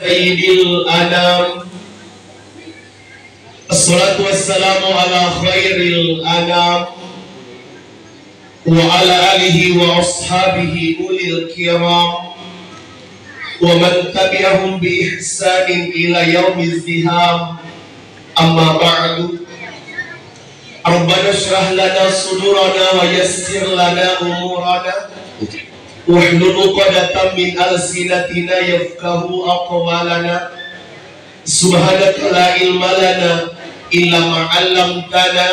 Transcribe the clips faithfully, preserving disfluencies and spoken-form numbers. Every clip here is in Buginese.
سيد الأنام. الصلاة والسلام على خير الأنام وعلى آله وأصحابه أولي الكرام ومن تبعهم بإحسان إلى يوم الزحام. أما بعد، ربنا اشرح لنا صدورنا ويسر لنا أمورنا واحلل عقدة من ألسنتنا يفقهوا أقوالنا. سبحانك لا علم لنا إلا ما علمتنا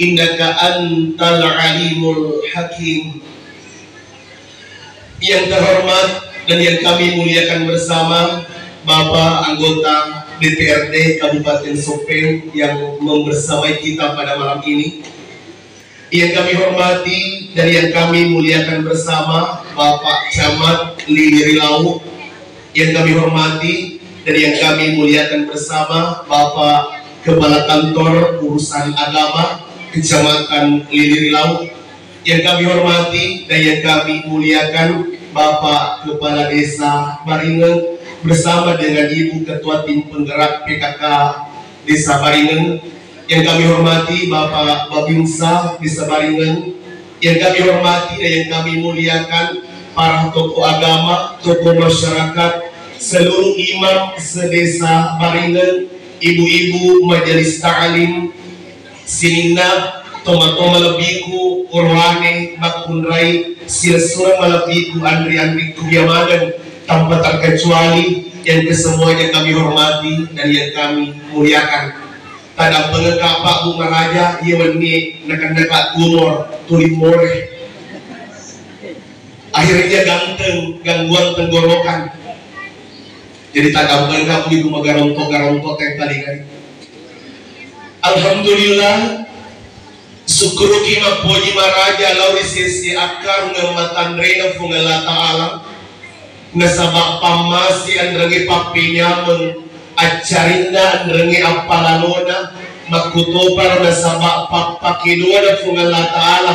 إنك أنت العليم الحكيم. Yang terhormat dan yang kami muliakan bersama, Bapak anggota D P R D Kabupaten Sopeng yang membersamai kita pada malam ini. Yang kami hormati dan yang kami muliakan bersama, Bapak Camat Lili Rilau. Yang kami hormati dan yang kami muliakan bersama, Bapak Kepala Kantor Urusan Agama Kecamatan Lili Rilau. Yang kami hormati dan yang kami muliakan, Bapak Kepala Desa Baringeng bersama dengan Ibu Ketua Tim Penggerak P K K Desa Baringeng. Yang kami hormati Bapak Babinsa Desa Baringeng. Yang kami hormati dan yang kami muliakan para tokoh agama, tokoh masyarakat, seluruh imam se-Desa Baringeng, ibu-ibu majelis ta'lim, sininna, toma-toma lebbiku, orowane, makkunrai, silessureng malebbiku, anri-anrikku, iya maneng, tanpa terkecuali, yang kesemuanya kami hormati dan yang kami muliakan. Tadampengeng kapang, Bu Maraja, iya wenni neka-neka tumor, tuli more. Akhirnya ganteng, gangguan tenggorokan. Jadi tadampengeng kapang, Bu, magarontok-garontok teng talingai. Alhamdulillah, sukkuruki mappoji maraja lao ri sese akkarungeng matanrena Puang Allah Ta'ala. Nasaba pammase enrengnge pappenyameng, accarinna enrengnge appalalona, makkutoparo nasaba pappakedoana Puang Allah Ta'ala,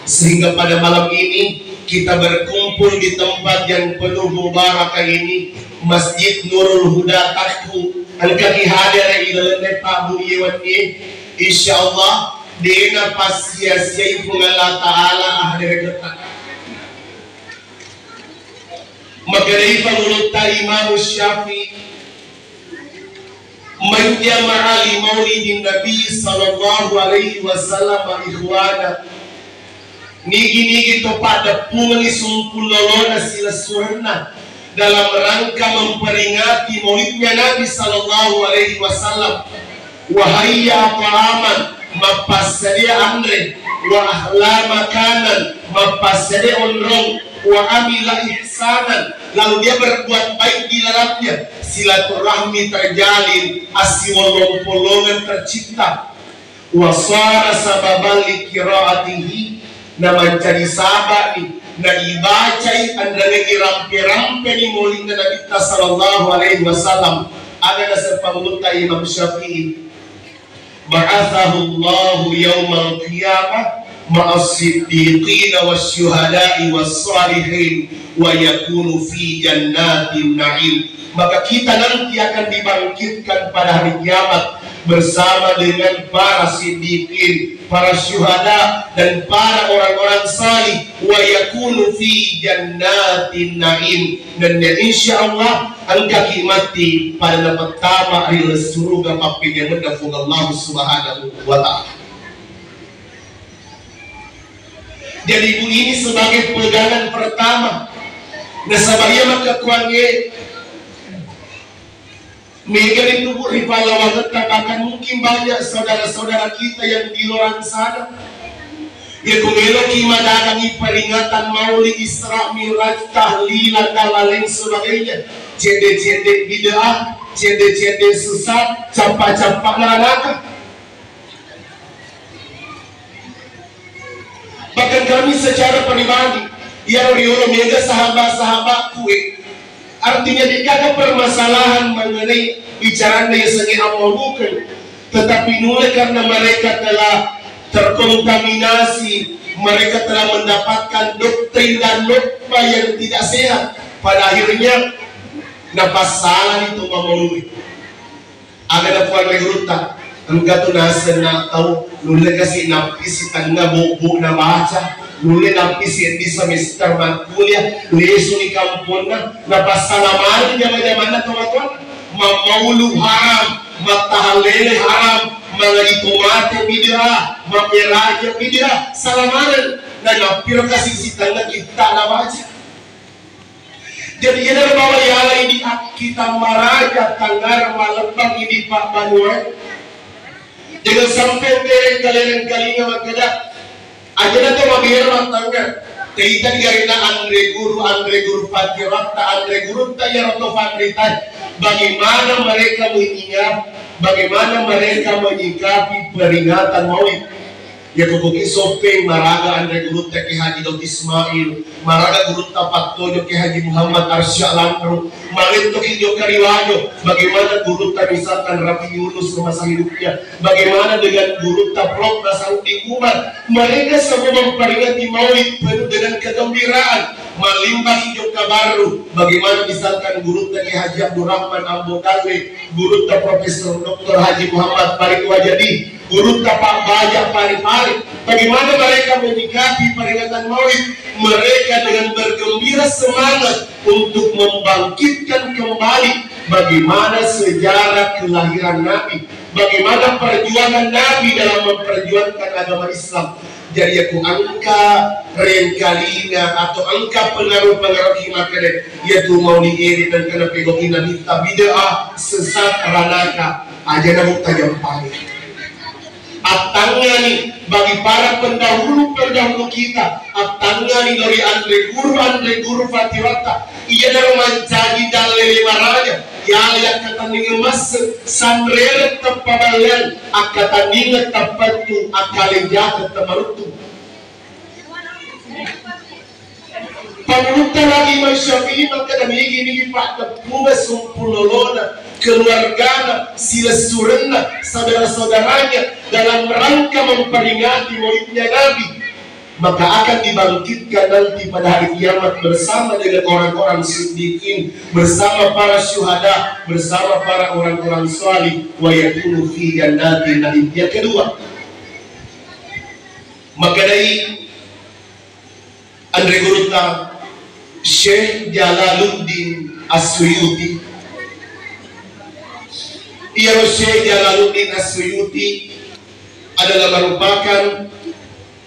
sehingga pada malam ini kita berkumpul di tempat yang penuh mubarakah ini, Masjid Nurul Huda Takku, engkaki hadere ilalenna tabbu iye wennie, insya Allah dena passia-siai Puang Allah Ta'ala ahadereketta. Makkeda Pangulutta Imam Syafi'i, "Man jama'a li maulidin Nabi sallallahu alaihi wasallam ikhwana." Nigi-nigi to paddeppungengngi sumpung lolona silessurenna dalam rangka memperingati maulidnya Nabi sallallahu alaihi wasallam. Wa hayya ta'aman, mappassadia anre, wa ahla makanan, mappassadia onrong, wa amila ihsanan, lalu dia berbuat baik di dalamnya, silaturahmi terjalin, assiwollong-pollongan tercipta. Wa shara sababan li qiraatihi, na mancaji saba'ni, na ibacai anrengnge irampe-rampeni maulidna Nabitta sallallahu alaihi wasallam. Aga naseng Pangulutta Imam Syafi'i? Ba'athahu Allahu yaumal qiyamah ma'as siddiqina wasy-syuhada'i was-shalihin wa yakunu fi jannatin na'im. Maka kita nanti akan dibangkitkan pada hari kiamat bersama dengan para siddiqin, para syuhada, dan para orang-orang salih. Wa yakunu fi jannatin na'im. Dan ya, insya Allah, engkaki matti pada napattama ri suruga pappejangenna Puang Allah Subhanahu wa Ta'ala. Jadi, ibu ini sebagai pegangan pertama. Nasaba iya makkekkuangnge, mega rindu ri pallawangetta, bahkan mungkin banyak saudara-saudara kita yang di luar sana. Iya, ku meloki madagangi peringatan Maulid, Isra Mi'raj, tahlilan dan lain sebagainya. Cedde-cedde bid'ah, cedde-cedde sesat, campa-campa neraka. Bahkan kami secara pribadi, yang riolo mega sahabat-sahabatku, eh, artinya, de'gaga permasalahan mengenai bicarana yasengnge ammaulukeng, tetapi nulle karena mereka telah terkontaminasi, mereka telah mendapatkan doktrin dan dogma yang tidak sehat. Pada akhirnya, Napassalani to mamaulue. Aga napoanre gurutta, engka tu nasenna tau nulle kasi nappisi tengnga bobbo nabaca, nulle nappisi seddi semester makkuliah, lesuni kamponna, napassala maneng jama-jamanna tomatoanna. Mammaulu haram, mattahallele haram, mangaji tomate bid'ah, mapperaja bid'ah, sala maneng. Nanappiro kasi sitengnga kitta nabaca. Jadi, iyanaro bawa yalai di akkita maraja tangara malebbang idi pabbanuae. Jangan sampai engka lereng-kalinga makkeda, ajana to mabera mattangnga. Taita digarina anre guru, anre guru fakkiratta, anre gurutta iyaro to fanritae. Bagaimana mereka menyingap-, bagaimana mereka menyikapi peringatan maulid? Iya ko Koki Soppeng, maraga anre gurutta Kiai Haji Daud Ismail, maraga gurutta Pattojo Kiai Haji Muhammad Arsyad Lanro, malettoki jokka ri Wajo, bagaimana gurutta misalkan Rafi Yunus masa hidupnya, bagaimana dengan gurutta Prof Nasaruddin Umar, mereka semua memperingati maulid penuh dengan kegembiraan, malimpaki jokka barru, bagaimana misalkan gurutta Kiai Haji Abdurrahman Ambo Dalle, gurutta Profesor Doktor Haji Muhammad Farid Wajadi, gurutta Pak Baja Pari-Pari. Bagaimana mereka menyikapi peringatan Maulid? Mereka dengan bergembira semangat untuk membangkitkan kembali bagaimana sejarah kelahiran Nabi, bagaimana perjuangan Nabi dalam memperjuangkan agama Islam. Jadi, iya ku engka rengkalinga atau engka pengaruh-pengaruh makkeda, iya tu maulid ede engka napegauki nabitta bid'ah, sesat, ranaka, aja na mutajampai. Attangngani bagi para pendahulu-pendahulu kita, attangngani lori anre guru, anre guru fakkiratta, iyanaro mancaji dalle maraja, yala yakkatanningeng masse, sanrereng teppa balleang, akkatanningeng tappettu, akkalejateng tamaruttu. Pangulutta lagi Imam Syafi'i makkeda, nigi-nigi paddeppunga sumpulolona, keluargana, silessurenna, saudara-saudaranya dalam rangka memperingati maulidnya Nabi, maka akan dibangkitkan nanti pada hari kiamat bersama dengan orang-orang siddiqin, bersama para syuhada, bersama para orang-orang salih, wa yakunu fi jannatin na'im. Yang kedua, makkedai anre gurutta Syekh Jalaluddin As-Suyuti. Iyaro Syekh Jalaluddin As-Suyuti adalah merupakan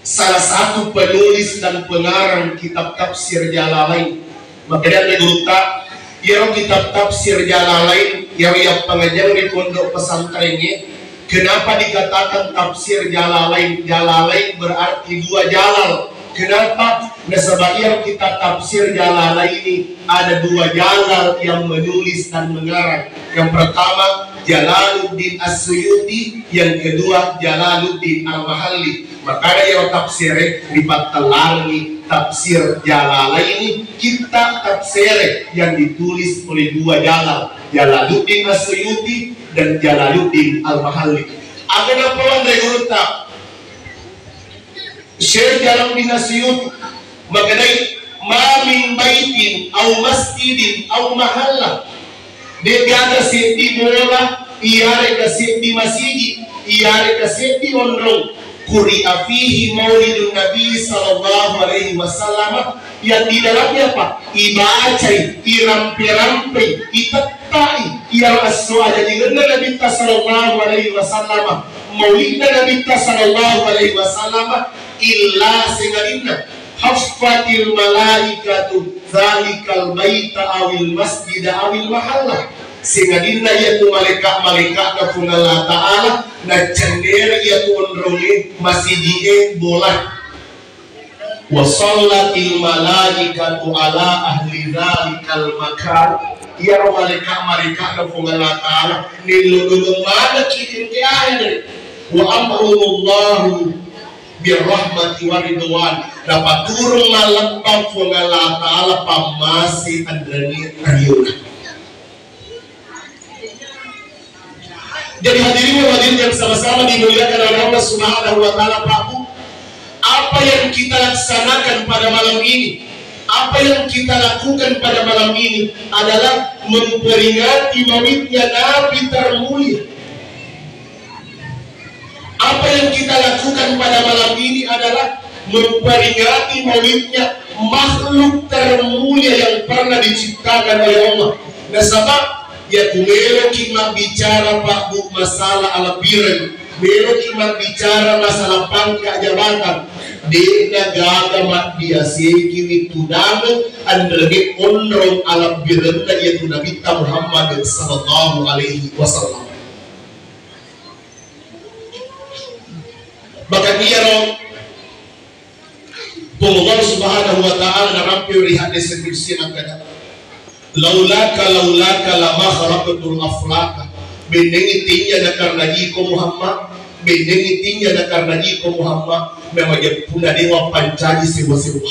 salah satu penulis dan pengarang kitab tafsir Jalalain. Makanya anre gurutta, iyaro kitab tafsir Jalalain, iyaro yappangajang ri pondok pesantrengnge, kenapa dikatakan tafsir Jalalain? Jalalain berarti dua jalal. Kenapa? Nasaba iyaro kitab tafsir Jalalaini ada dua jalal yang menulis dan mengarang. Yang pertama, Jalaluddin As-Suyuti, yang kedua, Jalaluddin Al-Mahalli. Makanya iyaro tafsire ripattellarengngi tafsir Jalalaini, kitab tafsire yang ditulis oleh dua jalal, Jalaluddin As-Suyuti dan Jalaluddin Al-Mahalli. Aga napau anre gurutta Syekh Jalaluddin As-Suyuti makkedai, ma min baitin au masjidin au mahallah, de'gaga seddi bola, iyarega seddi masigi, iyarega seddi onrong, quri'a fihi maulidun nabi sallallahu alaihi wasallam, yang di dalamnya apa? Ibacai, irampe-rampei, itettai iyaro esso ajajingenna Nabitta sallallahu alaihi wasallam, maulidna Nabitta sallallahu alaihi wasallam, illa sengadinna haffatil malaikatu zalikal baita awil masjida awil mahallah. Sengadinna iyatu malaika-malaikatna Puang Allah Ta'ala naccennere iyatu onronge, masigi'e, bola. Wa sallatil malaikatu ala ahli dzalikal makan. Iyaro malaika-malaikatna Puang Allah Ta'ala nellodongeng manekki engke ahede. Wa amhumullahu birrahmati waridwan. Napaturung mallebbang Puang Allah Ta'ala pammase enrengnge riona. Jadi hadirin wa hadirat yang sama-sama dimuliakan oleh Allah Subhanahu wa Ta'ala, Pak Bu, apa yang kita laksanakan pada malam ini, Apa yang kita lakukan pada malam ini adalah memperingati maulidnya Nabi termulia. Apa yang kita lakukan pada malam ini adalah memperingati maulidnya makhluk termulia yang pernah diciptakan oleh Allah. Nasaba, ya ku meloki mabbicara, Pak Bu, masalah alabbireng, meloki mabbicara masalah pangkat jabatan, de'na gaga maddiaseki wittu dameng anrege onrong alabbirenna yaitu Nabitta Muhammad sallallahu alaihi wasallam. Maka iyaro Puang Allah Subhanahu wa Ta'ala narampe ri hadis qudsi makkeda, "Laulaka, laulaka lama khalaqtul aflaka." Bennengngi tinja nakarena iko Muhammad, bennengngi tinja nakarena iko Muhammad, namajeppunna dewa pancaji sewa-sewa.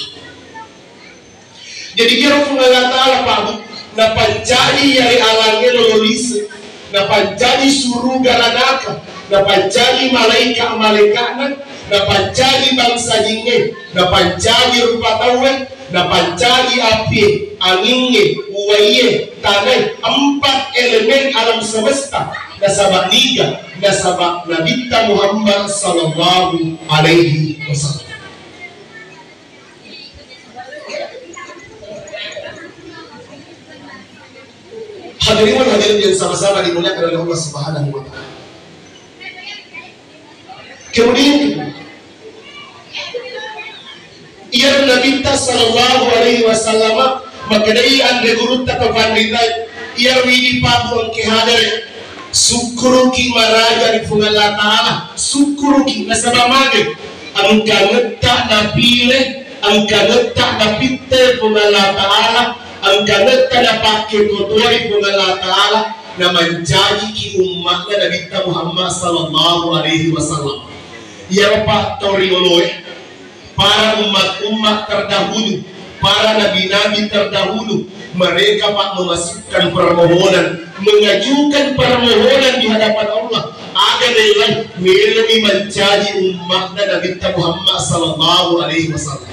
Jadi, iyaro Puang Allah Ta'ala, Pak Bu, napancaji yari alangnge lolo lise, napancaji suruga ranaka, napancaji malaika-malaika'na, napancaji bangsa jingnge, napancaji rupa tauwe, napancaji apie, angingnge, uwaiye, tanae, empat elemen alam semesta. Nasaba niga? Nasaba Nabitta Muhammad sallallahu alaihi wasallam. Hadirin wal hadirat yang sama-sama dimuliakan oleh Allah Subhanahu wa Ta'ala. Kemudian, iyaro Nabitta sallallahu alaihi wasallam makkedai anre gurutta to panrita, iyaro idi pabu engke hadere, sukkuruki maraja ri Puang Allah Ta'ala, sukkuruki nasaba mage, engka ngetta napile, engka ngetta napitte Puang Allah Ta'ala, engka ngetta napakke kotori Puang Allah Ta'ala, namancajiki umma'na Nabitta Muhammad sallallahu alaihi wasallam. Iyaro pa tau rioloe, para umat-umat terdahulu, para nabi-nabi terdahulu, mereka, Pak, memasukkan permohonan, mengajukan permohonan di hadapan Allah. Aga nilai meloni mancaji umma'na Nabitta Muhammad sallallahu alaihi wasallam.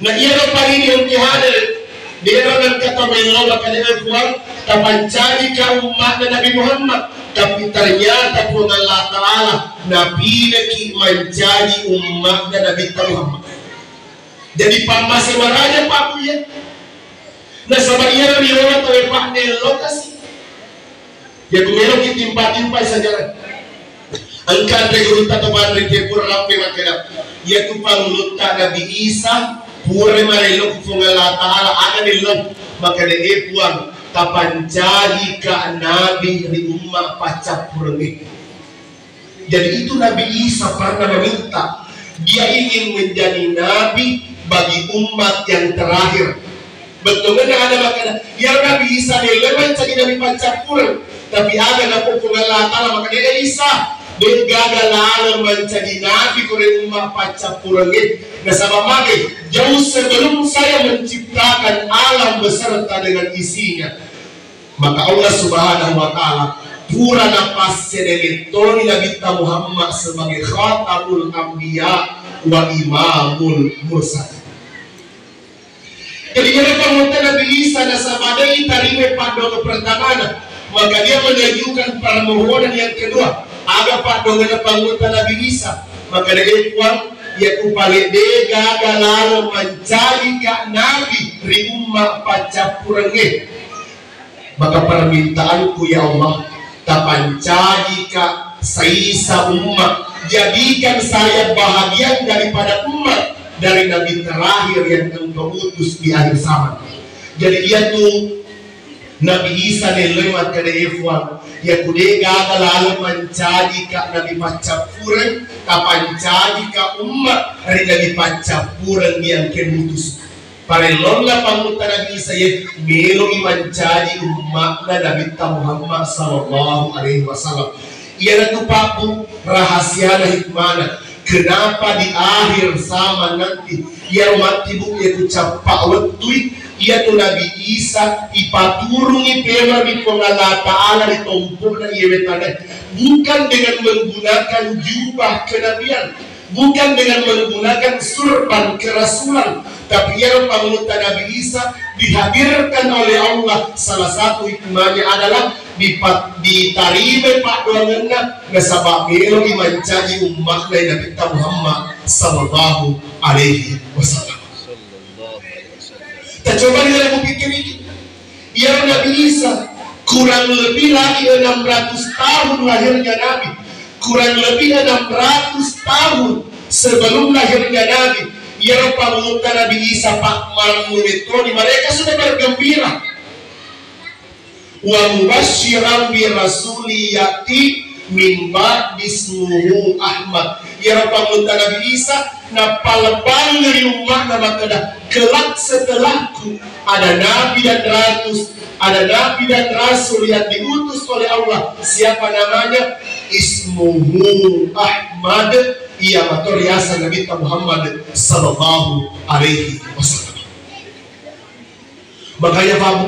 Na iyaro parini engke hadere, dero nengka to mello makkeda, "E Puang, tapancajika umma'na Nabi Muhammad." Tapi ternyata Puang Allah Ta'ala napileki mancaji umma'na Nabitta Muhammad. Jadi pammase maraja, Pak Bu, ya. Nasaba iyaro riolo tauwe, Pak, nello kasi. Iya ku meloki timpa-timpai sajarah. Engka anre gurutta to panrita pura rampe makkeda, iyatu pangulutta Nabi Isa pura marello ku Puang Allah Ta'ala, aga nello? Makkeda, "E Puang, tapancajika nabi ri umma paccappurengnge." Jadi itu Nabi Isa pernah meminta, dia ingin menjadi nabi bagi umat yang terakhir. Bettuanna ada makkeda, iyaro Nabi Isa nelloi mancaji nabi paccappureng, tapi aga napau Puang Allah Ta'ala makkeda, "E Isa, de'gaga laleng mancaji nabi ko ri umma paccappurengnge, nasaba mage, jauh sebelum saya menciptakan alam beserta dengan isinya." Maka Allah Subhanahu wa Ta'ala pura napassede lettoni Nabitta Muhammad sebagai khatamul anbiya wa imamul mursalin. Jadi, iyaro pangulutta Nabi Isa nasaba de' itarimai paddoangeng pertamana, maka dia mengajukan permohonan yang kedua. Aga paddoangenna pangulutta Nabi Isa? Makkeda, "E Puang, iya ku pale de'gaga laleng mancajika nabi ri umma paccappurengnge." Maka permintaanku, ya Allah, tapancajika saisa umma, jadikan saya bahagian daripada umat dari Nabi terakhir yang Engkau utus di akhir zaman. Jadi, iyatu Nabi Isa nelloi makkeda, "E Puang, iya ku de'gaga laleng mancajika nabi paccappureng, tapancajika umma ri nabi paccappureng yang Engkau utus." Parellonna pangulutta Nabi Isa iye, melo'i mancaji umma'na Nabitta Muhammad sallallahu alaihi wasallam. Iyanatu, Pak Bu, rahasiana, hikmana, kenapa di akhir zaman nanti, iyaro matti, Bu, iyatu cappa wettui, iyatu Nabi Isa ipaturungi pemeng ri Puang Allah Ta'ala ri tompo'na iyewe tanae, bukan dengan menggunakan jubah kenabian, Bukan dengan menggunakan surban kerasulan, tapi iyaro pangulutta Nabi Isa dihadirkan oleh Allah, salah satu hikmahnya adalah dipa-, ditarimai paddoangenna nasaba melo'i mancaji umma'na Nabitta Muhammad sallallahu alaihi wasallam. Tacoba ri laleng mupikkiriki. Iyaro Nabi Isa, kurang lebih lagi enam ratus tahun lahirnya Nabi, kurang lebih enam ratus tahun sebelum lahirnya Nabi, iyaro pangulutta Nabi Isa, Pak, marennu mettoni, mereka sudah bergembira. Wa mubasysyiran bi rasuli ya'ti min ba'di ismuhu Ahmad. Iyaro pangulutta Nabi Isa, nappalebbangi ri umma'na makkeda, kelak setelahku ada nabi dan ratus, ada nabi dan rasul yang diutus oleh Allah. Siapa namanya? Ismuhu Ahmad. Iya mato riaseng Nabitta Muhammad sallallahu alaihi wasallam. Makanya, Pak, Bu,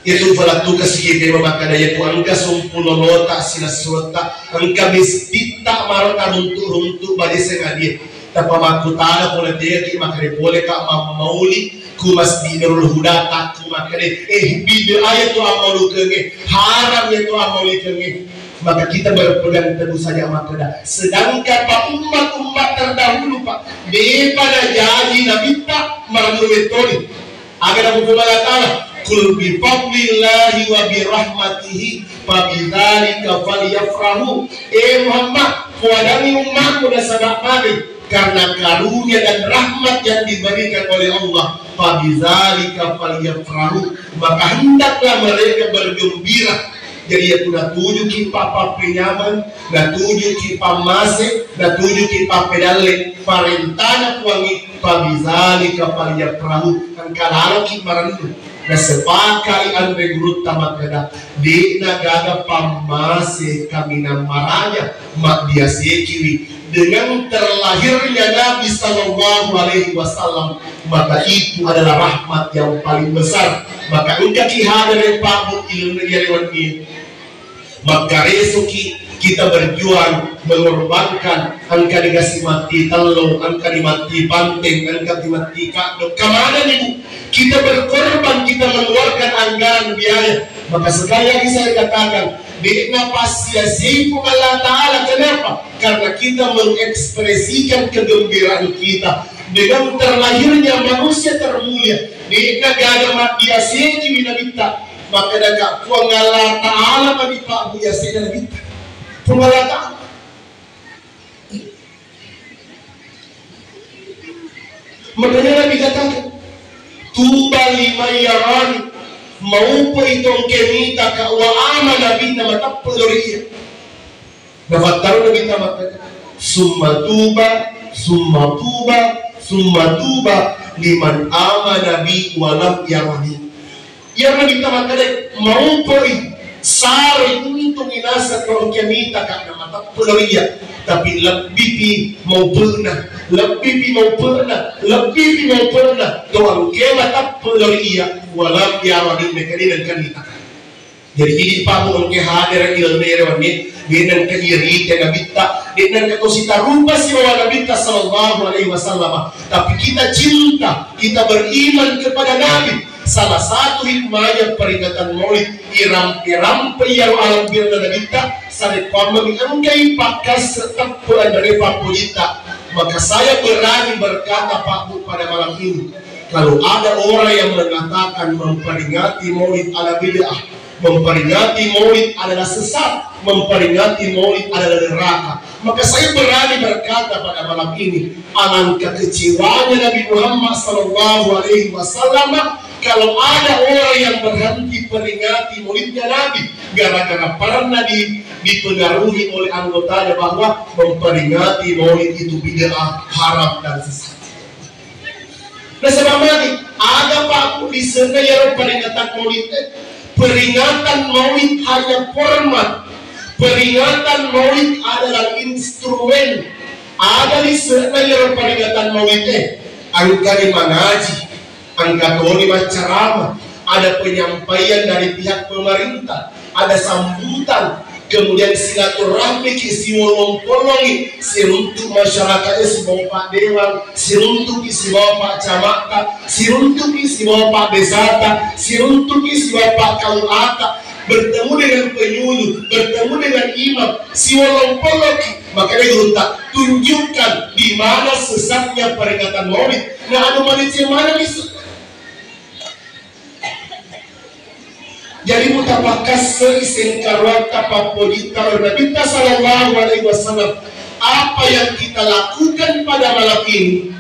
itu falattuka sikite makkada, iyatu engka sumpulolota silessuetta, engka mestitta maro taruntu-runtu bale sengadia. Tappa makkutana pole tegi makkada pole ka mammauli ku Masjid Nurul Huda, takku makkada, eh, bid'ah iyatu ammaulukengnge, haram iyatu ammaulukengnge. Maka kita berpegang teguh saja makkada. Sedangkan pa ummat-ummat terdahulu, Pak, depa najaji Nabitta marennu mettoni. Aga napuku Allah Ta'ala, "Qul bi fadlillahi wa bi rahmatihi fa bidzalika falyafrahu." Eh Muhammad, puadangi ummatmu nasaba magi, karena karunia dan rahmat yang diberikan oleh Allah, fa bidzalika falyafrahu, maka hendaklah mereka bergembira. Jadi, iyatu natujuki pa pappenyameng, natujuki pammase, natujuki pappedalle, parentana Puangnge, fa bidzalika falyafrahu, engka laloki marennu. Nasepakai anre gurutta makkeda, de'na gaga pammase kaminang maraja, maddiasekiwi. Dengan terlahirnya Nabi sallallahu alaihi wasallam, maka itu adalah rahmat yang paling besar. Maka engkaki hadere, Pak, Bu, ilmu ri wenni. Makkaresoki kita berjuang, mengorbankan, engka dikasih mati tello, engka dimati panteng, engka dimati kaddo. Kemana nih, Bu? Kita berkorban, kita mengeluarkan anggaran biaya. Maka sekali lagi saya katakan, de'na passiasei Puang Allah Ta'ala. Kenapa? Karena kita mengekspresikan kegembiraan kita dengan terlahirnya manusia termulia. De'na gaga maddiasekiwi Nabitta. Makkedaka Puang Allah Ta'ala mani pabbu diasena Nabitta. Puang Allah Ta'ala. Makanya Nabi katakan, "Tuba liman yarani," maupai tongke mitaka, wa amana bi, na mateppe lao ri iyya. Nafattaru Nabi tamakkeda, "Summa tuba, summa tuba, summa tuba liman amana bi wa lam yarani." Iyaro Nabitta makkeda, maupai, saroi, untungi naseng tongke mitaka na mateppe lao ri iyya, tapi lebbipi maupe'na, lebbipi maupe'na, lebbipi maupe'na to engkae mateppe lao ri iyya, wa lam yarani, mekani engka mitaka. Jadi, idi' pabbu engka hadere ilmu ri wenni, de' nengka irite Nabitta, de' nengka to sitarupa sibawa Nabitta sallallahu alaihi wasallam. Tapi kita cinta, kita beriman kepada Nabi. Salah satu hikmahnya peringatan Maulid, irampe-rampe iyaro alambirna Nabitta, sarekkuammengngi engkai pakkasse teppe anre pappojitta. Maka saya berani berkata, Pak Bu, pada malam ini, kalau ada orang yang mengatakan memperingati Maulid ala bid'ah, memperingati Maulid adalah sesat, memperingati Maulid adalah neraka. Maka saya berani berkata pada malam ini, alangkah kecewanya Nabi Muhammad sallallahu alaihi wasallam kalau ada orang yang berhenti peringati Maulidnya Nabi gara-gara pernah di-, dipengaruhi oleh anggotanya bahwa memperingati Maulid itu bid'ah, haram, dan sesat. Nasaba magi, aga, Pak Bu, lise'na iyaro peringatan Maulid e? Peringatan Maulid hanya format. Peringatan Maulid adalah instrumen. Aga lise'na iyaro peringatan Maulid e? Engkani mangaji, engka toni maccarama, ada penyampaian dari pihak pemerintah, ada sambutan, Kemudian silaturahmi ki siwolong polongi, siruntuk masyarakat e sibawa pak dewan, siruntuk ki sibawa pak cama'ta, siruntuk ki sibawa pak desata, siruntuk ki sibawa pak K U A ta, bertemu dengan penyuluh, bertemu dengan imam, siwolong polong ki, makanya gurutta tunjukkan di mana sesatnya peringatan Maulid. Nah, anu manusia mana bisa Jadi mutapakkasseri sengkaruatta pappojitta ri Nabitta sallallahu alaihi wasallam. Apa yang kita lakukan pada malam ini,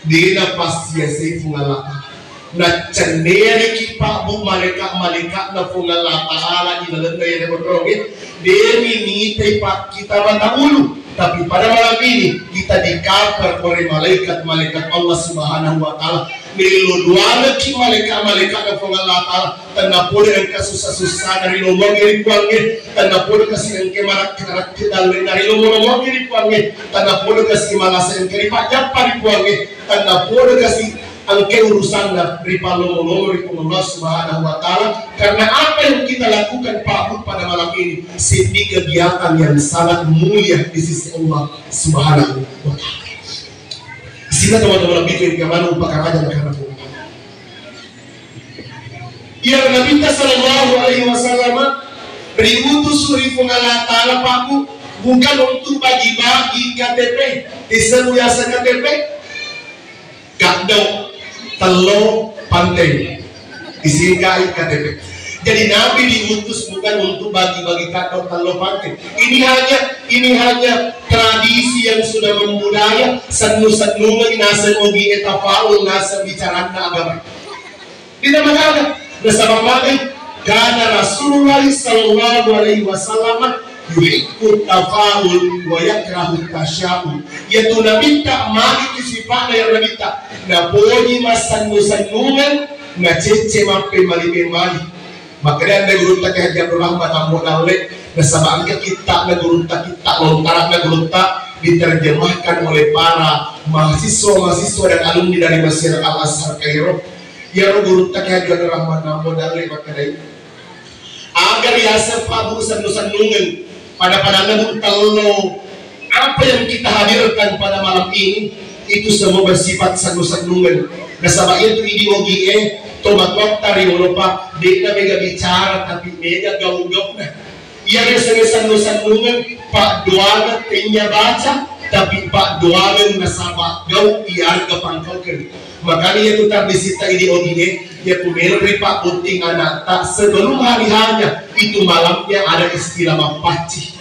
dena passiasai Puang Allah Ta'ala. Naccenneariki pabbu malaika-malaikatna Puang Allah Ta'ala di lalenna iyaro onrongnge, demi nitai pakkita mata ulu. Tapi pada malam ini kita dikapar oleh malaikat-malaikat Allah Subhanahu wa Ta'ala. Mello duangekki malaika-malaikatna Puang Allah Ta'ala, tennapodo engka sussa-sussana ri lomongnge ri Puangnge, tennapodo kasi engka marakke-rakke dalle'na ri lomo-lomongnge ri Puangnge, tennapodo kasi malasa engka ripajjappa ri Puangnge, tennapodo kasi engka urusanna ripallomo-lomo ri Puang Allah Subhanahu wa Ta'ala. Karena apa yang kita lakukan, Pak Bu, pada malam ini, seddi kegiatan yang sangat mulia di sisi Allah Subhanahu wa Ta'ala. Sehingga teman-teman lebih ke mana upakaraja karena Iya, Nabitta sallallahu alaihi wasallam riutus ri Puang Allah Ta'ala, Pak Bu, bukan untuk bagi-bagi K T P. Disebut biasa K T P? Kaddo, tello, pante. Disingkai K T P. Jadi Nabi diutus bukan untuk bagi-bagi kaddo, tello, pante. Ini hanya, ini hanya tradisi yang sudah membudaya, sennu-sennungengi naseng ogi e tafaul, naseng bicaranna agama. Tidak mengada. Nasaba magai, karena Rasulullah sallallahu alaihi wasallam yuhibbu tafaul wa yakrahu tasyaum. Yaitu Nabitta, magi tu sifa'na ya Nabitta. Napoji massennu-sennungeng, nacecce mappemali-pemali. Makanya anda gurutta Kiai Haji Abdul Rahman Ambo Dalle, nasaba engka kitta na gurutta, kitta lontara na gurutta diterjemahkan oleh para mahasiswa-mahasiswa dan alumni dari Masjid Al Azhar Kairo. Iyaro gurutta Kiai Haji Abdul Rahman Ambo Dalle makkedai, aga riaseng Pak Bu sennu-sennungeng, pada-padanna Bu tello. Apa yang kita hadirkan pada malam ini itu semua bersifat sennu-sennungeng. Nasaba iyatu idi ogi e to matoatta ri Eropa, de'na mega bicara tapi mega gau-gauna. Iya biasa sennu-sennungeng, paddoangeng tennia baca, tapi paddoangeng nasaba gau iyarega pangkaukeng. Makanya iyatu tabbisitta idi ogi e, iya ku melo ri pabbotting anakta sebelum hari hanya itu malamnya ada istilah mappacci.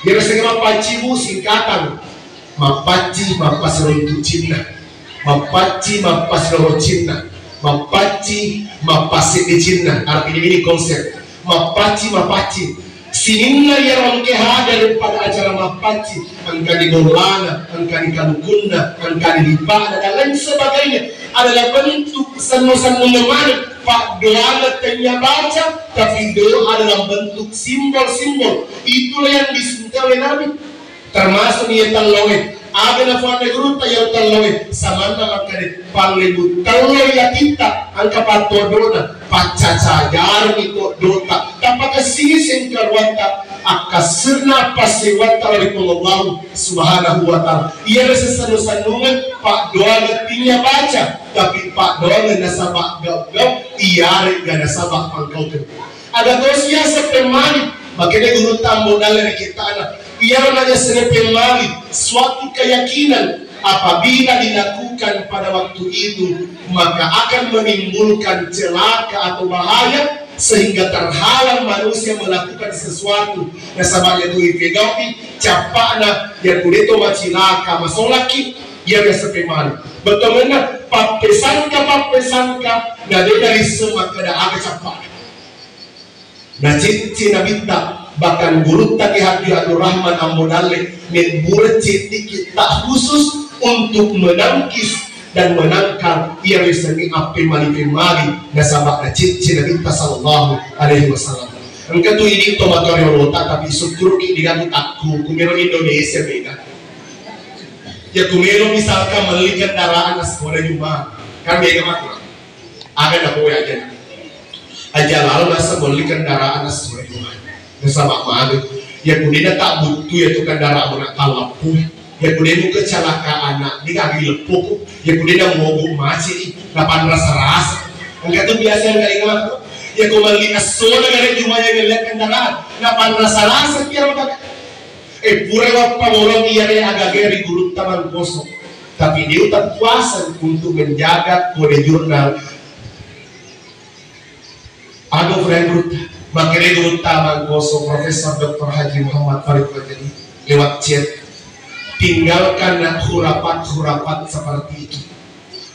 Iya biasa mappacci Bu singkatan. Mappacci, mappasiruntu cinna. Mappacci, mappasiroro cinna. Mappacci, mappasseddi cinna. Artinya ini konsep. Mappacci, mappacci. Sininna iyaro engka hadir pada acara mappacci, engkani bollana, engkani kalukunna, engkani lipa'na, dan lain sebagainya adalah bentuk sennu-sennungeng maneng. Paddoangeng tennia baca, tapi doa dalam bentuk simbol-simbol. Itulah yang disentuh oleh Nabi. Termasuk iya telloe. Aga nafuanna gurutta iya telloe. Samanna makkeda, pallebu tello yatitta, engka pattodona, paccacajarni toddota. Tappa kessingi sengkaruatta, akkassirna passewwatta ri Puang Allah Subhanahu wa Ta'ala. Iya sennu-sennungeng, paddoangeng tennia baca, tapi paddoangeng nasaba gau-gau, iyarega nasaba pangkaukeng. Ada tosi yaseng pemmali, makanya gurutta Ambo Dalle ri kittana. Iyaro naja sere pemmali, suatu keyakinan apabila dilakukan pada waktu itu, maka akan menimbulkan celaka atau bahaya sehingga terhalang manusia melakukan sesuatu. Nasaba iya tu ipegau'i cappa'na, iya ku deto macilaka masolaki, iya biasa pemmali. Bettuanna pappesangka, pappesangka, na de' narisseng makkeda aga cappa'na. Nacicci Nabitta, bahkan gurutta Kiai Haji Abdul Rahman Ambo Dalle, mebbureng citti kitta khusus untuk menangkis dan menangkal iya riasengnge appemmali-pemmali nasaba nacicci Nabitta sallallahu alaihi wasallam. Engka tu idi to matoa riolota, tapi sukkuruki digagu takku, kumiro Indonesia mega. Ya kumiro misalkan melli kendaraan sekolah Juma, kan mega matu. Aga napoe aja. Aja lalo nasa melli kendaraan sesuai dengan. Nasaba magi, yakko de' na tabbuttu yatu kendaraan na tallappu, yakko de' mu kecelakaan na, de' gaga leppoku, yakko de' na mogok macet i, napanrasa-rasa. Engka tu biasa yang kayak gitu. Yakko melli esso na gare jumaya ngeliat kendaraan, napanrasa-rasa ki aro kaka. Eh, pura wappa bolong iya re agaga ri gurutta Mangkoso. Tapi de' utappuasang untuk menjaga kode jurnal. Aduh, friend gurutta, makkeda gurutta Mangkoso, Profesor Doktor Haji Muhammad Farid Madjani, lewat chat, tinggalkan nak khurafat-khurafat seperti itu.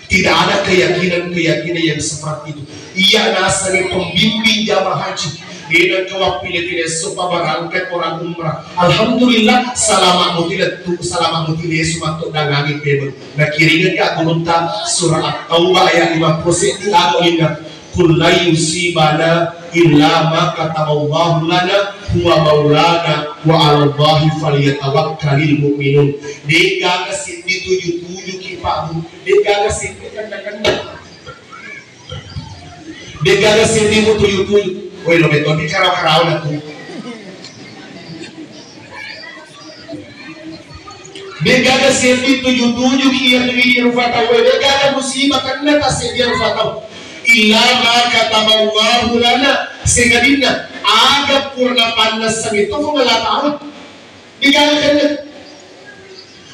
Tidak ada keyakinan-keyakinan yang seperti itu. Iya nasengngi pembimbing jamaah haji. De' nengka wappile-pile sopa barangkat orang umrah. Alhamdulillah, salama muti lettu, salama muti lesu matto dangangi pebeng. Nakiringekka gurutta surah At-Taubah ayat lima puluh seddi, lago inna, "Qul lan yusibana illa ma kataballahu lana huwa maulana wa 'alallahi falyatawakkalul mu'minun." De'gaga seddi tuju-tuju ki, Pak, Bu. De'gaga seddi kenna-kenna. De'gaga seddi mu tuju-tuju. Woi, lo metodi karau-karau na tu. De'gaga seddi tuju-tuju ki iya tu iya rufa tau. De'gaga musibah kenna ta seddi rufa tau. Illa ma kataballahu lana, sengadinna aga pura napannassangi to Puang Allah Ta'ala. De'gaga kenna.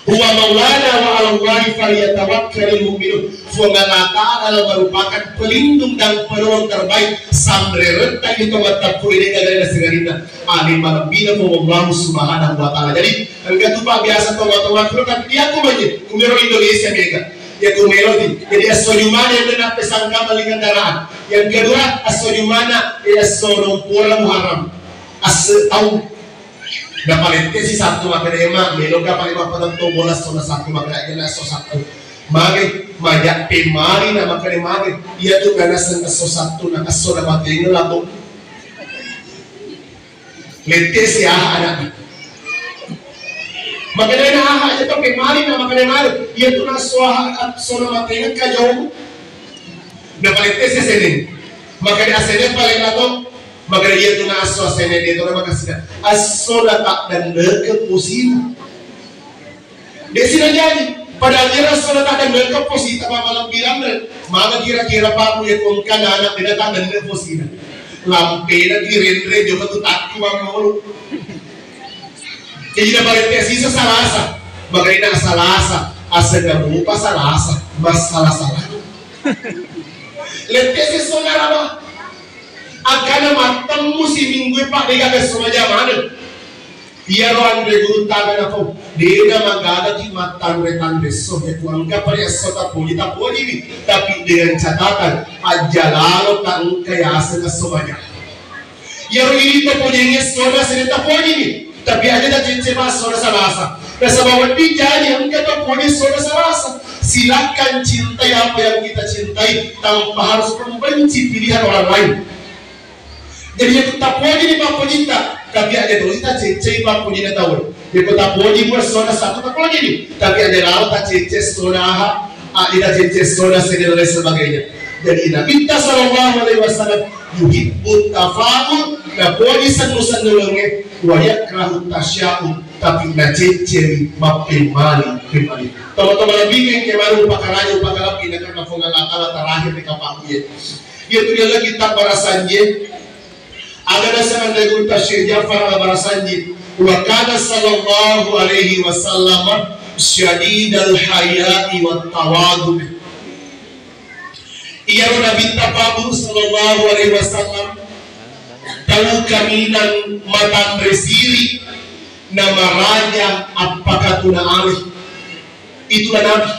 Huwa maulana wa 'alallahi falyatawakkalul mu'minun. Puang Allah Ta'ala merupakan pelindung dan penolong terbaik. Sanreretta itu mattappu ini gaga sengadinna. Ani malebbina Puang Allah Subhanahu wa Ta'ala. Jadi, engka tu, Pak, biasa tau-tau makro, tapi dia aku banyak. Kumiro Indonesia mega. Ya kumiro di. Jadi, esso Jumana yang kena pesangka beli kendaraan. Yang kedua, esso Jumana, ya esso nompora Muharram. Esso tau. Napalette si Sabtu makkeda, "Ema, meloka pale mappatentu bola esso na Sabtu," makkeda, "Iya na esso Sabtu." Mage, maja pemari na makkeda mage. Iya tu kana sen esso Sabtu na esso na matengel atau Lette si aha anakna. Makkeda na aha aja to pemali na makkeda mali. Iya tu na esso aha, esso na matengel ka jauh. Na palette si Senin. Makkeda Senin pale na to. Makkeda iya tu na esso Senin de to na makasina. Esso na tak dan deke musim. Desi na jadi, padahal iyaro esso na tadengngekeng posita mamalempi lanre. Maka kira-kira Pak Bu, iya ko engka anak de na tadengngekeng posina. Lampena direnre jokka tu takku mammolo. Jadi na parente sisa Salasa. Makanya na Salasa, asal kamu lupa Salasa, masalah-salah. Lette sesona raba. Akkana mattemmu siminggu e Pak, de gaga esso maja maneng. Iyaro anre gurutta aga napau, de na magagaki mattanre-tanre esso, ya ku engka pada esso tapoji, tapojiwi, tapi dengan catatan, aja lalo ta engka yaseng esso maja. Iyaro idi tapojengi essona sede tapojiwi, tapi aja tacecce pa essona Salasa. Nasaba wedding jaji engka tapoji essona Salasa. Silakan cintai apa yang kita cintai tanpa harus membenci pilihan orang lain. Jadi, iya ku tapoji ni pappojitta, tapi aja tosi taceccei pappojinna tau. Iya ku tapoji mua essona satu tapoji ni, tapi aja lalo tacecce essona aha, a, ita cecce essona sede dan lain sebagainya. Jadi, Nabitta sallallahu alaihi wasallam yuhibbu tafaul, napoji sennu-sennulengnge, wa yakrahu tasyaum, tapi naceccewi mappemali-pemali. Teman-teman lebih ke kemarin upakaraja, upakalebbi, na karena Puang Allah Ta'ala terakhir di kapakku ya. Iya tu dia lagi tak barasanji. Aga naseng anre gurutta Syekh Ja'far Al-Barasanji, wa kana sallallahu alaihi wasallam syadidal haya'i wat tawadhu. Iyaro Nabitta Pak Bu sallallahu alaihi wasallam tau kaminang matanre siri na maraja appakatuna alih. Itulah Nabi.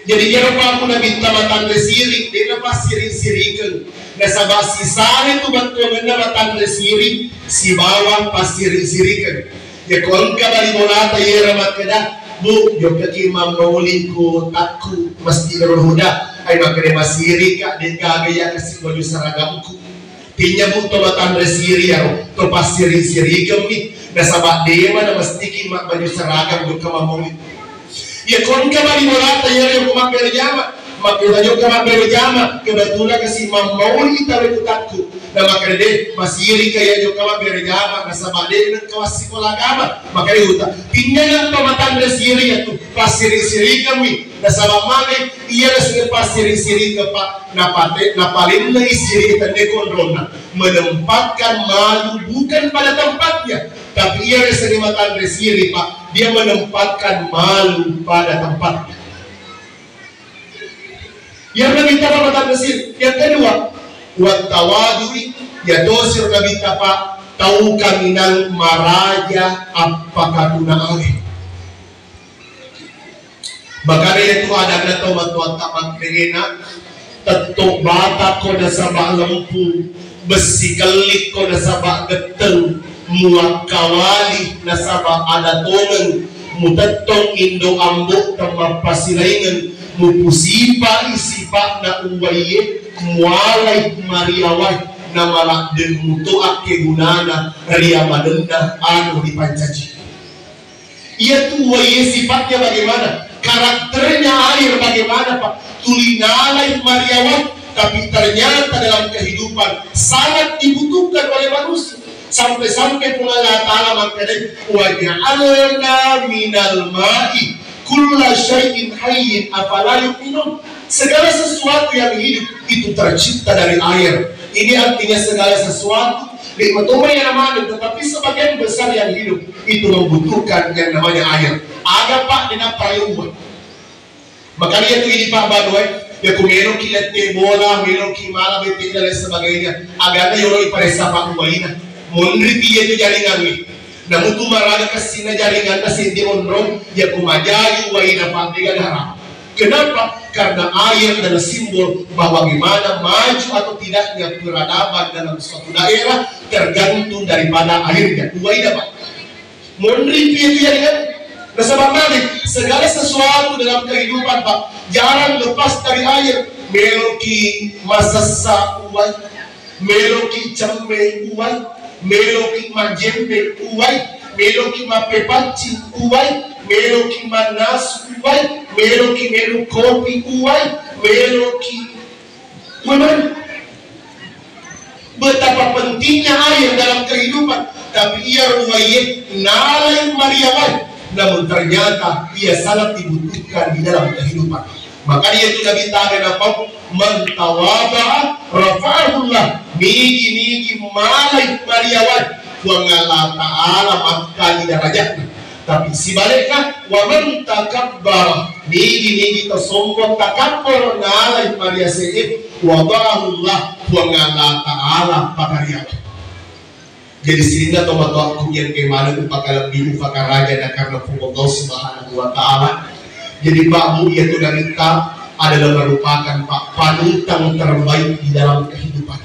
Jadi, iyaro Pak Bu Nabitta matanre siri, de na passiri-sirikeng. Nasaba sisare tu bettuangenna matanre siri sibawa passiri-sirikeng. Iya ko engka bali bolata iyaro makkeda, "Bu, jokkaki mammauli ku takku Masjidil Huda." Ai makkeda, "Masiri ka, de gaga iya kasi baju seragamku." Tennia Bu to matanre siri iyaro, to passiri-sirikeng mi. Nasaba de mana mestiki mabbaju seragam jokka mammauli. Iya ko engka bali bolata iyaro ko mabbere jama, mabbere jokka mabbere jama, kebetulan kasi mammauli tau ku takku. Na makkeda de, masirika iya jokka mabbere jama, nasaba de nengka massikola agama. Makkeda uta, pinnyana to matanre siri iyatu, passiri-sirikammi, nasaba magai iya nasengnge passiri-sirika, Pak, napate-, napalennai siri tenne konronna, menempatkan malu bukan pada tempatnya, tapi iya nasengnge matanre siri, Pak, dia menempatkan malu pada tempatnya. Yang Nabitta matanre siri. Yang kedua, wattawadu'i, ya tosir Nabitta, Pak, tau kaminang maraja appakatunaange. Makanya itu adanna tau matoatta makkeda, tetto bata ko nasaba lempu, bessi kellik ko nasaba getteng, muwakkawali nasaba ada tongeng, mutettong indo ambo temmappasilaingeng, mupusipai sipa'na uwaiye, mualai mariawai, namaladde muto akkegunana ri amanenna anu dipancaji. Iyatu uwaiye sifatnya bagaimana? Karakternya air bagaimana, Pak? Tuli nalai mariawa, tapi ternyata dalam kehidupan sangat dibutuhkan oleh manusia. Sampai-sampai Puang Allah Ta'ala makkeda, "Wa ja'alna minal ma'i kulla syai'in hayyin, afala yu'minun?" Segala sesuatu yang hidup itu tercipta dari air. Ini artinya segala sesuatu, nikmat umai yang mana, tetapi sebagian besar yang hidup itu membutuhkan yang namanya air. Ada, Pak, dengan payung, Pak. Makanya itu ini, Pak, baru, eh, ya ku meloki lette bola, meloki mala bete dan lain sebagainya. Agana yolo iparessa, Pak, uwaina. Monri piye tu jaringan ni. Namutu maraga kessinna jaringanna seddi onrong, ya ku majayu uwaina, Pak, dega dara. Kenapa? Karena air adalah simbol bahwa bagaimana maju atau tidaknya peradaban dalam suatu daerah tergantung daripada airnya. Uwaina, Pak. Monri piye tu jaringan? Nasaba magi, segala sesuatu dalam kehidupan, Pak, jarang lepas dari air. Meloki masessa uwai, meloki cemme uwai, meloki majjembe uwai, meloki mappepaccing uwai, meloki mannasu uwai, meloki melu kopi uwai, meloki uwai. Betapa pentingnya air dalam kehidupan, tapi iya uwaiye nalai mariawai, namun ternyata ia sangat dibutuhkan di dalam kehidupan. Maka dia tu Nabi tabe napau, "Man tawadha'a rafa'ahullah." Nigi-nigi malai mariawai, Puang Allah Ta'ala makkani darajatna. Tapi sibalikna, "Wa man takabbara," nigi-nigi to sombong takabbur nalai mariase'e, "wada'ahullah," Puang Allah Ta'ala pakariaku. Jadi sininna tomatoakku yang kemana upakalebbi ufakaraja na karena Puang Allah Subhanahu wa Ta'ala. Jadi Pak Bu, iya tu Nabitta adalah merupakan, Pak, panutan terbaik di dalam kehidupan.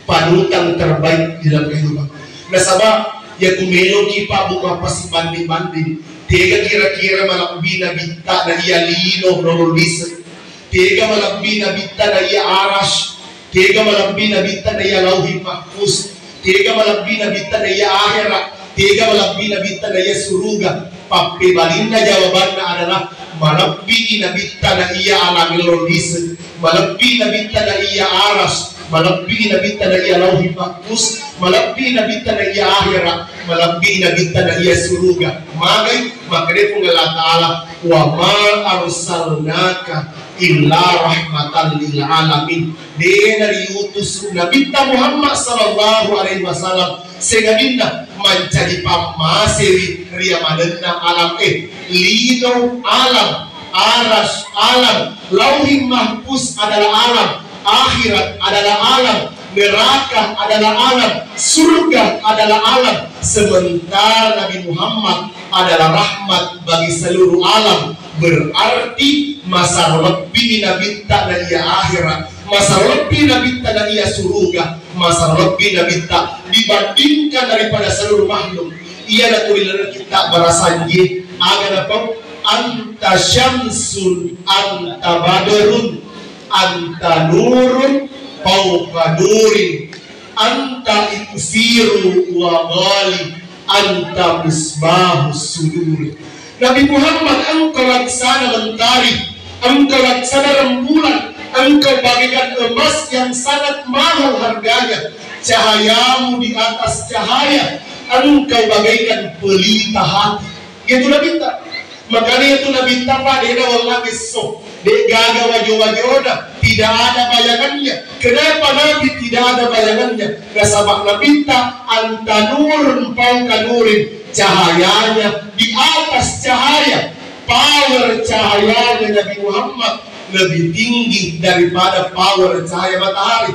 Panutan terbaik di dalam kehidupan. Nasaba, ya ku meloki, Pak Bu, mappasibanding-banding. Tega kira-kira malebbi Nabitta na iya lino rolo lise. Tega malebbi Nabitta na iya aras. Tega malebbi Nabitta na iya lauhi mahfuz. Tega malebbi Nabitta na iya akhera. Tega malebbi Nabitta na iya suruga. Pappebalinna jawabanna adalah malebbi Nabitta na iya alam lino lise. Malebbi Nabitta na iya aras, malebbi Nabitta na iya lauhi mahfuz, malebbi Nabitta na iya akhera, malebbi Nabitta na iya suruga. Magai, makkeda Puang Allah Ta'ala, "Wa ma arsalnaka illa rahmatan lil alamin." De nariutus Nabitta Muhammad sallallahu alaihi wasallam sengadinna mancaji pammasewi ri amanenna alam, eh, lino alam, aras alam, lauhi mahfuz adalah alam, akhirat adalah alam, neraka adalah alam, surga adalah alam. Sementara Nabi Muhammad adalah rahmat bagi seluruh alam, berarti masaro lebbi Nabitta na iya akhira, masaro lebbi Nabitta na iya suruga, masaro lebbi Nabitta dibandingkan daripada seluruh makhluk. Iya na tulilan kita barasanji, aga napau, "Anta syamsun, anta badrun, anta nurun, fauqa nurin, anta iksiru wa ghali, anta misbahus sudur." Nabi Muhammad, engkau laksana mentari, engkau laksana rembulan, Engkau bagaikan emas yang sangat mahal harganya. Cahayamu di atas cahaya. Engkau bagaikan pelita hati. Itu Nabitta. Makanya itu Nabitta, Pak, de' nawellang esso. De' gaga wajo-wajona. Tidak ada bayangannya. Kenapa Nabi tidak ada bayangannya? Nasaba Nabitta anta nurun fauqa nurin. Cahayanya di atas cahaya. Power cahayanya Nabi Muhammad lebih tinggi daripada power cahaya matahari.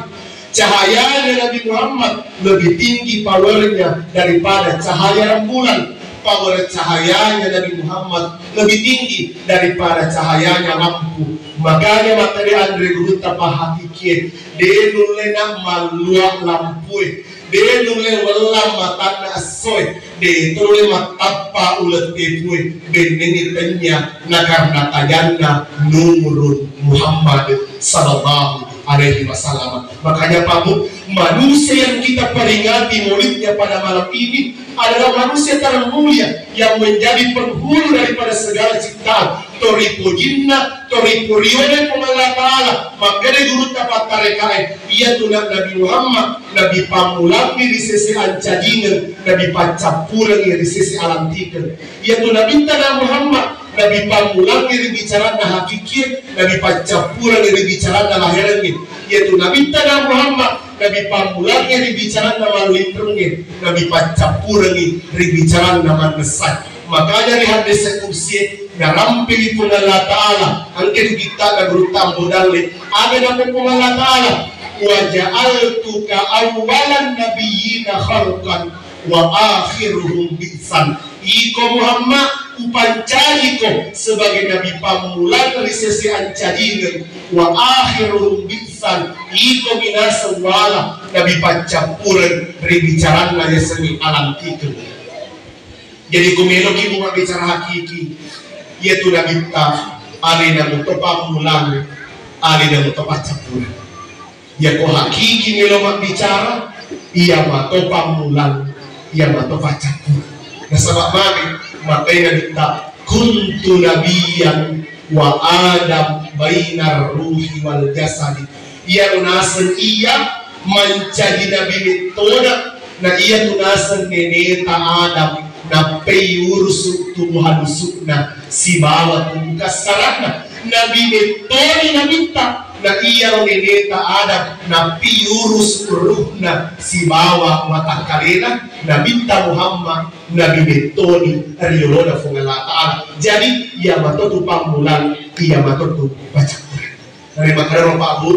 Cahayanya Nabi Muhammad lebih tinggi powernya daripada cahaya rembulan. Power cahayanya Nabi Muhammad lebih tinggi daripada cahayanya lampu. Makanya makkeda anre gurutta pahakikie, de' nulle na mallua lampue. De' nulle wellang matanna essoe, de' to nulle mattappa uleng tepue, bennengngi tennya nakarena tajanna Nurun Muhammad sallallahu alaihi wasallam. Makanya, Pak Bu, manusia yang kita peringati maulidnya pada malam ini adalah manusia termulia yang menjadi penghulu daripada segala ciptaan. To ripojinna, to ripuriona Puang Allah Ta'ala. Makkeda gurutta pattarekae, iyatu na-, Nabi Muhammad, Nabi pammulangngi ri sese ancajingeng, Nabi paccappurengngi ri sese alantikeng. Iyatu Nabitta na Muhammad, Nabi pammulangngi ri bicaranna hakikie, Nabi paccappurengngi ri bicaranna laherengnge. Iyatu Nabitta na Muhammad, Nabi pammulangngi ri bicaranna mallinrungnge, Nabi paccappurengngi ri bicaranna mannessai. Makanya ri hadis qudsi narampili Puang Allah Ta'ala, engka ri kitta na gurutta Ambo Dalle, aga napau Puang Allah Ta'ala, "Wa ja'altuka awwalan nabiyyina khalqan wa akhiruhum bi'san." Iko Muhammad, upancajiko sebagai nabi pammulang ri sese ancajingeng, wa akhiruhum bi'san, iko minaseng wala nabi paccappureng ri bicaranna yasengnge alantikeng. Jadi, ku meloki mabbicara hakiki, iyatu Nabitta, alena muto pammulang, alena muto paccappureng. Iyako hakiki melo mabbicara, iya mato pammulang, iya mato paccappureng. Nasaba magi, makkeda Nabitta, "Kuntu nabiyyan wa Adam bainar ruhi wal jasadi." Iyaro naseng iya mancaji nabi mettona, na iyatu naseng neneta Adam, nappai urusu tubuh halusuna sibawa tubuh kassarana. Nabi mettoni Nabitta, na iyaro neneta Adam, nappi urusu ruhna sibawa watakkalena. Nabitta Muhammad, nabi mettoni ri yolona Puang Allah Ta'ala. Jadi, iya matotu pammulang, iya matotu paccappureng. Narimakkedaro, Pak Bu,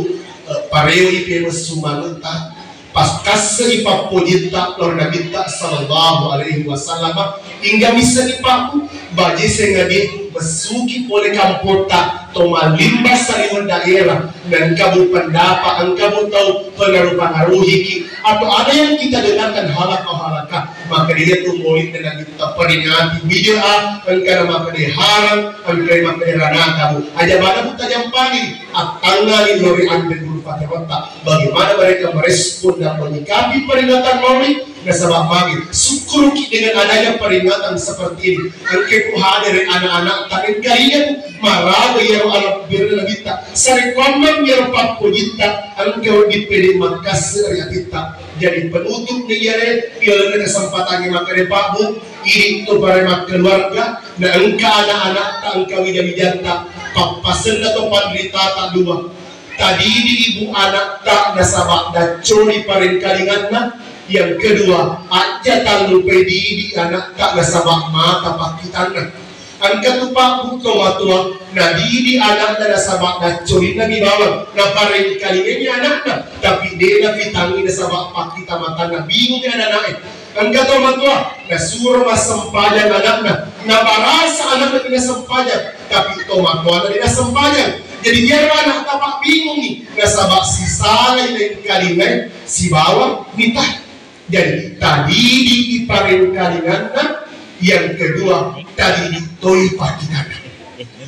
eh, pareoi pemessu manetta, pas kasseri pappojitta lao ri Nabitta sallallahu alaihi wasallam, ingga missenni, Pak Bu, baje sengadeku messuki pole kampotta to mallimba saliweng daerah, na engka bu pendapat, engka bu tau pengaruh-pengaruhiki, atau ada yang kita dengarkan halakah-halakah, maka dia tu maulid dengan kita peringati bid'ah, engka na makkeda haram, engka na makkeda ranata bu. Aja bana bu tajampangi. Attangngani lao ri anre guru paterotta, bagaimana mereka merespon dan menyikapi peringatan Maulid? Nasaba magi, sukkuruki dengan adanya peringatan seperti ini. Engka ku hadir anak-anak, tapi kalian maraga iyaro alabbirna Nabitta, sarekkuammeng iyaro pappojitta, engka wedding pede makkasse ri atitta. Jadi penutup ni iyare, ri lalenna kesempatan makkeda Pak Bu, idi to pare makkeluarga, na engka anak-anakta, engka wija-wijatta, pappasenna to panritata dua. Tadidi ibu anakta nasaba dacconi parengkalinganna. Yang kedua, aja tallupai didi anakta nasaba mata pakkitanna. Engka tu Pak Bu to matua, nadidi anakna nasaba dacconinna mi bawang, naparengkalingai anakna, tapi de nafitangi nasaba pakkita matanna, bingungi anak-anaknya. Engka to matua, nasuro massempajang anakna, nabarasa anakna de nassempajang, tapi to matuana de nassempajang. Jadi biar anakta pabbingungi, nasaba sisalai naengkalingai sibawa mita. Jadi tadidi iparengkalinganna, yang kedua tadidi toi pakkitanna.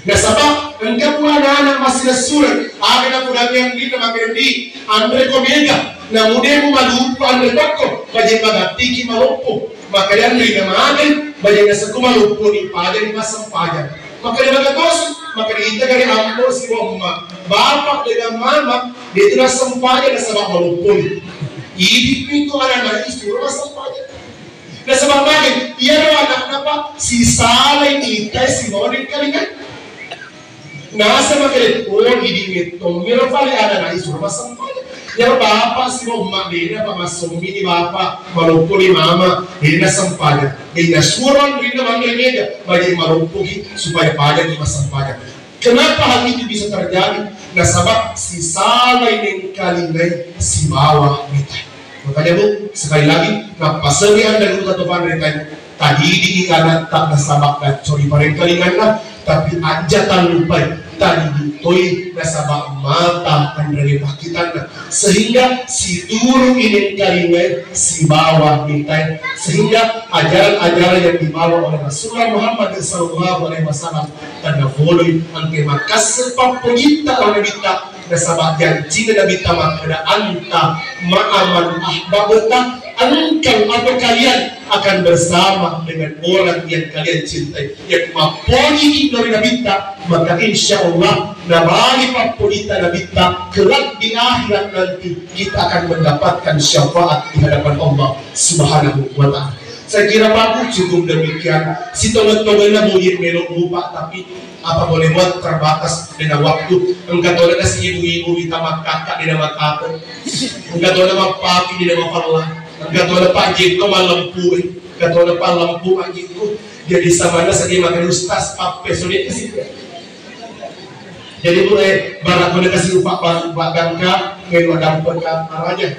Nasaba engka pura anak-anak massilessureng, aga napudangi anrinna makkeda, "Ndi, anreko mega, namu de mumaluppo anre tokko, baje magattiki maloppo." Makkeda anrinna, "Magi, baje nasekko malopponi, pajani massempajang." Maka dia maka tosi, maka diita gare ambo sibawa umma. Bapak dengan mama, dia itu nasempajang nasaba maloppo. Idi itu anak-anak istri sempajang. Nasaba mage, iyaro anakna, Pak, sisalai itai sibawa dengkalingai. Nasaba mage, oh, idi metto miro pale anak-anak istri sempajang. Iyaro bapak sibawa umma, dena apa massommi ni bapak, maloppo ni mama, dena sempajang. Dena suruh dena manre mega, bagi maloppo ki supaya pada ki massempajang. Kenapa hal itu bisa terjadi? Nasaba sisalai dengkalingai sibawa mita. Makanya, Bu, sekali lagi, nappasengi anda guru atau panrita, tadidi anatta nasaba naccori parengkalinganna, tapi aja tallupai tadidi toi nasaba mata anre pakkitanna, sehingga situru dengkalingai sibawa mita, sehingga ajaran-ajaran yang dibawa oleh Rasulullah Muhammad sallallahu alaihi wasallam, tanda foloi engke makasse pappojitta lao Nabitta, nasaba jancinna Nabitta makkeda, anta ma'a man ahbabta, engkau atau kalian akan bersama dengan orang yang kalian cintai. Yang mappoji ri Nabitta, maka insya Allah nabali pappojitta Nabitta kelak di akhirat nanti kita akan mendapatkan syafaat di hadapan Allah Subhanahu wa Ta'ala. Saya kira, Pak, Bu, cukup demikian. Sitongeng-tongenna mujie melo mupa, tapi apa boleh buat, terbatas dengan waktu. Engka tona kasi ibu-ibu mita makkakka dena makate. Engka tona mappapi dena mapalla. Engka tona Pak Jeko malempu, eh. Engka tona Pak lempu Pak Jeko. Jadi samana sedih makan ustaz, pappe sulit kasi. Jadi, Bu, eh, barakko kasi upa, upa, upa gangka, melo dampengka maraja.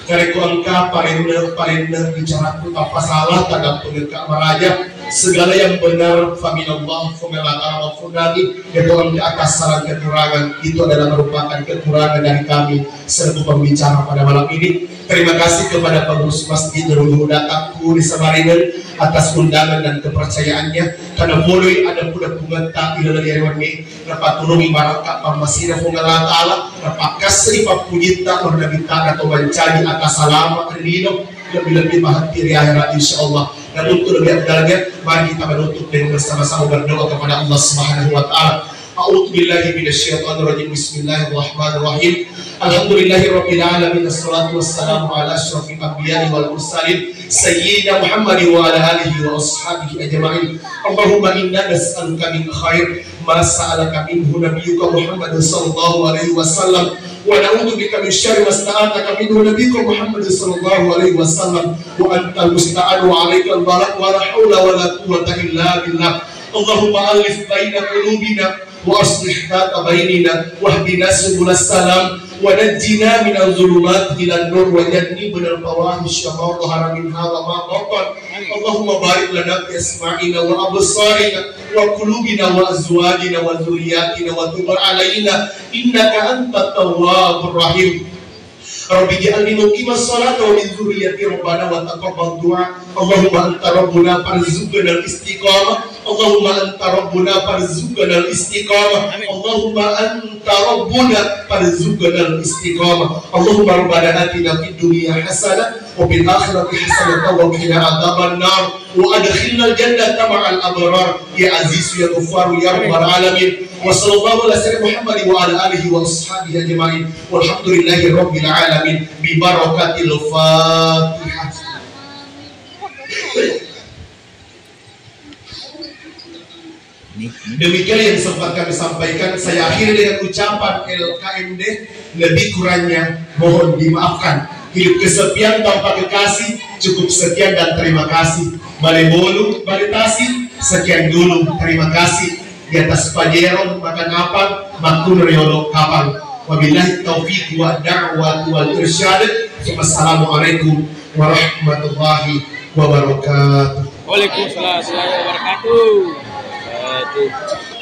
Karekko engka parenne, parenne bicaraku tanpa salah, tadampengka maraja. Segala yang benar faminallah, faminallah, wa funani, itu engka atas salah kekurangan, itu adalah merupakan kekurangan dari kami selaku pembicara pada malam ini. Terima kasih kepada pengurus Masjid Nurul Huda Takku di Samaringan atas undangan dan kepercayaannya. Karena boleh ada kuda pungetta di dalam area ini. Napatulungi barakka pammasena Puang Allah Ta'ala, napakkasseri pappujitta lao ri Nabitta, nato mancaji ata salama ri lino, lebih-lebih mahatti ri akhirat, insyaallah. Dan untuk lebih afdalnya, mari kita menutup dengan bersama-sama berdoa kepada Allah Subhanahu wa Ta'ala. A'udzu billahi minasy syaithanir rajim. Bismillahirrahmanirrahim. Alhamdulillahi rabbil alamin. Wassalatu wassalamu ala asyrafil anbiya'i wal mursalin, sayyidina Muhammadin wa ala alihi wa ashabihi ajma'in. Allahumma inna nas'aluka min khair ma sa'alaka minhu nabiyyuka Muhammad sallallahu alaihi wasallam, wa na'udzubika min syarri ma sta'adzaka minhu nabiyyuka Muhammad sallallahu alaihi wasallam, wa antal musta'an wa alaikal balagh, wa la haula wa la quwwata illa billah. Allahumma allif baina qulubina wa aslih dzata bainina, wahdina subulas salam, wa najjina minadz dzulumati ilan nur, wa jannibnal fawahisya ma dhahara minha wa ma batan. Allahumma barik lana fi asma'ina wa absarina wa qulubina wa azwajina wa dzurriyyatina wa tub alaina innaka antat tawwabur rahim. Rabbi ij'alni muqimas shalati wa min dzurriyyati, Rabbana wa taqabbal du'a. Allahumma anta rabbuna farzuqnal istiqamah. Allahumma anta rabbuna farzuqnal istiqamah. Amin. Allahumma anta rabbuna farzuqnal istiqamah. Allahumma rabbana atina fid dunya hasanah wa fil akhirati hasanatan wa qina adzabannar. Wa adkhilnal jannata ma'al abrar. Ya Azizu ya Ghaffaru ya Rabbal alamin. Wa sallallahu ala sayyidina Muhammad wa ala alihi wa ashabihi ajma'in. Walhamdulillahi rabbil alamin. Bi barakatil Fatihah. Demikian yang sempat kami sampaikan. Saya akhiri dengan ucapan L K M D, lebih kurangnya mohon dimaafkan. Hidup kesepian tanpa kekasih, cukup sekian dan terima kasih. Bale Bolu, Bale Tasi, sekian dulu, terima kasih. Di atas Pajero makan apang, makkunrai riolo kapang. Wabillahi taufiq wa da'watu wal irsyad. Wassalamualaikum warahmatullahi wabarakatuh. Waalaikumsalam warahmatullahi wabarakatuh. Waduh.